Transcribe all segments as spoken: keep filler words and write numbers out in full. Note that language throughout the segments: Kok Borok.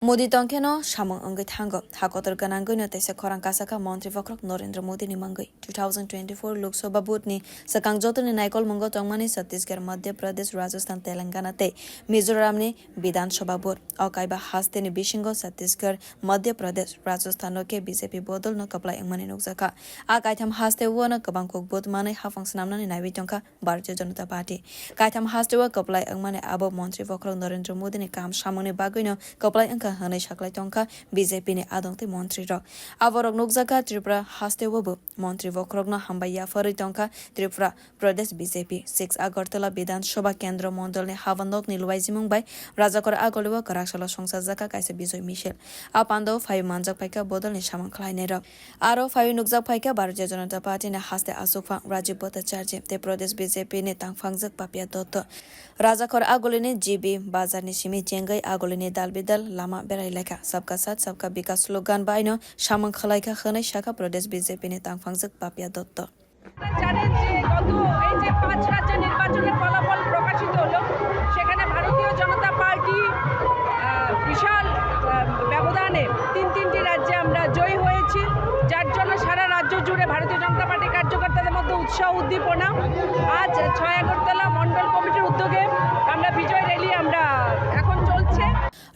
Modi tongkheno samung wngwi thango. Ha kotor gwnangwino teisa khorang kasakha montri bokhorok Narendra Modi ni mangwi. Two thousand twenty-four Lok Sabha vote ni swkang jotoni naikolmungo tongmani Chhattisgarh, Madhya Pradesh, Rajasthan, Telangana tei Mizoram ni Bidhan Sabha vote. O kaiba haste ni bisingo Chhattisgarh, Madhya Pradesh, Rajasthan no khe B J P bodol no kwplai wngmani nukjakha. A kaitham haste o no kwbang kuk vote manwi haphang swnamnani naiwi tongkha Bharatiya Janata Party. Kaitham haste o kwplai wngmani abo montri bokhorok Narendra Modi ni kaham samungni bagwino kwplai wngkha hwnwi saklai tongkha B J P ni adong tei montri rok. Aborok nukjakha Tripura haste o bo montri bokhorokno hambai yapharwi tongkha Tripura Pradesh B J P. Six Agartala Bidhan Sabha Kendra Mondol ni Habanok ni luaijimung bai Rajakhor Agoli o kwrak salo songchajakha kaisa bijoy misil. A pandao phaiwi manjak phaikha bodol ni samung khlainai rok. Aro phaiwi nukjak phaikha Bharatiya Janata Party ni haste achukphang Rajib Bhattacharjee tei Pradesh B J P ni tangphangjak Papiya Dotto. Rajakhor Agoli ni G B bazar ni simi chengwi Agoli ni dal bidal lama berai laikha. Sabka Saath Sabka Vikas slogan bai no samung khlaikha hwnwi sakha Pradesh B J P ni tangphangjak Papiya Dotto. জানেন যে গত এই যে পাঁচ রাজ্য নির্বাচনের ফলাফল প্রকাশিত হলো, সেখানে ভারতীয় জনতা পার্টি, আহ, বিশাল, আহ, ব্যবধানে তিন তিনটি রাজ্যে আমরা জয়ী হয়েছি, যার জন্য সারা রাজ্য জুড়ে ভারতীয় জনতা পার্টির কার্যকর্তাদের মধ্যে উৎসাহ উদ্দীপনা। আজ ছয় আগরতলা মণ্ডল কমিটির উদ্যোগে আমরা বিজয় র‍্যালি আমরা এখন চলছে।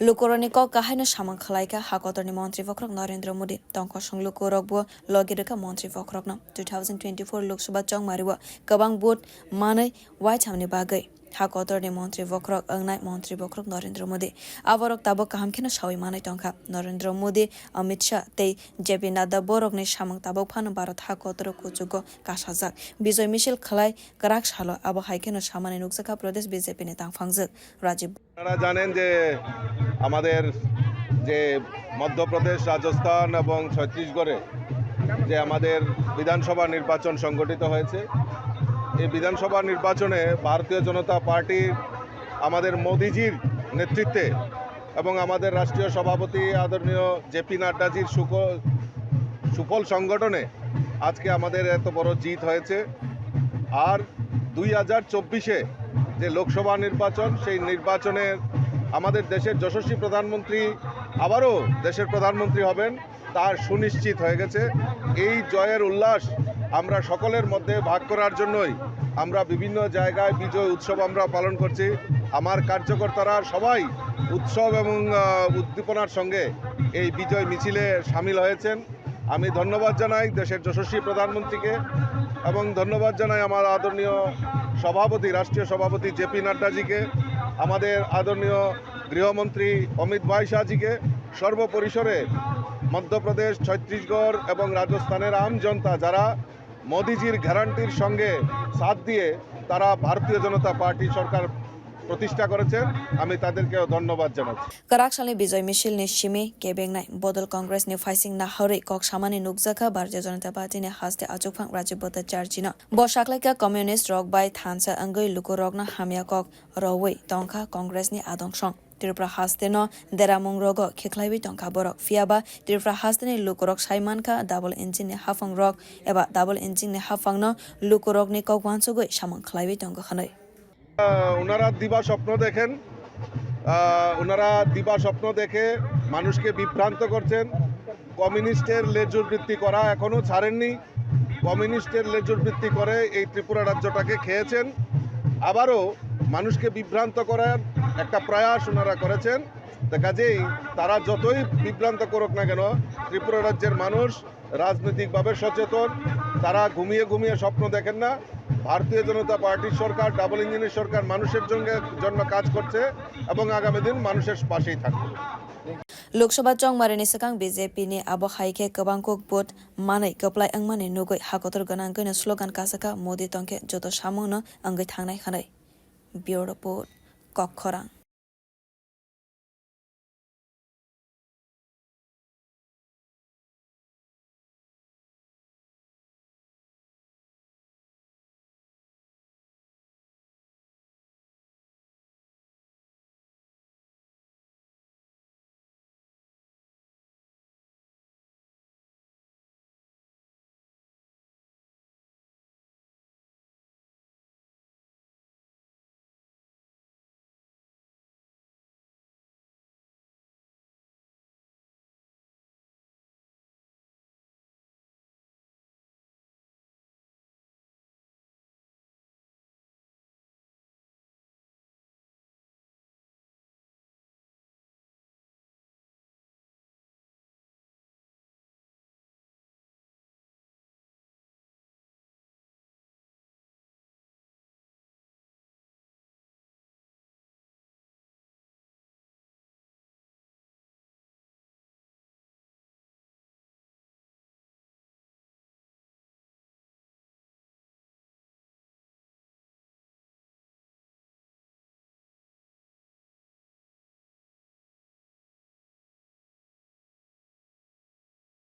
Lukurokni kok kahaino samung khlaikha ha kotorni montri bokhorok Narendra Modi. Tongkosong lukurokbo logi rwkha montri bokhorokno. Two thousand twenty-four Lok Sabha chongmario kwbang vote manwi waithamni bagwi ha kotorni montri bokhorok wngnai montri bokhorok Narendra Modi. Aborok tabuk kaham kheno sawi manwi tongkha. Narendra Modi, Amit Shah tei J P Nadda borokni samung tabuk phano Bharat ha kotoro kuchugo kasajak. Bijoy misil khlai kwrak salo abo hai kheno samani nukjakha Pradesh B J P ni tangphangjak Rajib. আপনারা জানেন যে আমাদের যে মধ্যপ্রদেশ, রাজস্থান এবং ছত্তিশগড়ে যে আমাদের বিধানসভা নির্বাচন সংগঠিত হয়েছে, এই বিধানসভা নির্বাচনে ভারতীয় জনতা পার্টির আমাদের মোদিজির নেতৃত্বে এবং আমাদের রাষ্ট্রীয় সভাপতি আদরণীয় জে পি নাড্ডাজির সুক-, সুফল সংগঠনে আজকে আমাদের এত বড় জিত হয়েছে। আর দুই হাজার চব্বিশে যে লোকসভা নির্বাচন, সেই নির্বাচনের আমাদের দেশের যশস্বী প্রধানমন্ত্রী আবারও দেশের প্রধানমন্ত্রী হবেন, তা সুনিশ্চিত হয়ে গেছে। এই জয়ের উল্লাস আমরা সকলের মধ্যে ভাগ করার জন্যই আমরা বিভিন্ন জায়গায় বিজয় উৎসব আমরা পালন করছি। আমার কার্যকর্তারা সবাই উৎসব এবং, আহ, উদ্দীপনার সঙ্গে এই বিজয় মিছিলে সামিল হয়েছেন। আমি ধন্যবাদ জানাই দেশের যশস্বী প্রধানমন্ত্রীকে এবং ধন্যবাদ জানাই আমার আদরণীয় সভাপতি, রাষ্ট্রীয় সভাপতি জে পি নাড্ডাজিকে, আমাদের আদরণীয় গৃহমন্ত্রী অমিত ভাই শাহজিকে। সর্বপরিসরে মধ্যপ্রদেশ, ছত্তিশগড় এবং রাজস্থানের আম জনতা যারা মোদিজির গ্যারান্টির সঙ্গে সাথ দিয়ে তারা ভারতীয় জনতা পার্টি সরকার প্রতিষ্ঠা করেছেন, আমি তাদেরকেও ধন্যবাদ জানাচ্ছি। Kwrak salni bijoy misil ni simi kebengnai bodol Congress ni phaising naharwi kok samani nukjakha Bharatiya Janata Party ni haste achukphang Rajib Bhattacharjee no. Bo saklaikha communist rok bai thansa wngwi lukurokno hamya kok rwwi tongkha Congress ni adong song. Tripura haste no deramung rogo khikhlaiwi tongkha borok. Phiyaba Tripura haste ni lukurok sai mankha double engine ni haphang rok eba double engine ni haphang no lukurok ni kok wansugwi samung khlaiwi tongo hwnwi. আহ, ওনারা দিবা স্বপ্ন দেখেন, আহ, ওনারা দিবা স্বপ্ন দেখে মানুষকে বিভ্রান্ত করছেন। কমিউনিস্টের লেজুর বৃত্তি করা এখনো ছাড়েননি। কমিউনিস্টের লেজুর বৃত্তি করে এই ত্রিপুরা রাজ্যটাকে খেয়েছেন। আবারও মানুষকে বিভ্রান্ত করার একটা প্রয়াস ওনারা করেছেন। তো কাজেই তারা যতই বিভ্রান্ত করুক না কেন, ত্রিপুরা রাজ্যের মানুষ রাজনৈতিকভাবে সচেতন। তারা ঘুমিয়ে ঘুমিয়ে স্বপ্ন দেখেন না। ভারতীয় জনতা পার্টির সরকার, ডাবল ইঞ্জিনের সরকার মানুষের জন্য, জন্য কাজ করছে এবং আগামী দিন মানুষের পাশেই থাকবে। Lok Sabha chongmari ni swkang B J P ni abo hai khe kwbang kuk vote manwi kwplai wngmani nugwi hakotor gwnangwino slogan kasakha Modi tongkhe joto samungno wngwi thangnai hwnwi. Bureau Report, Kokkhorang.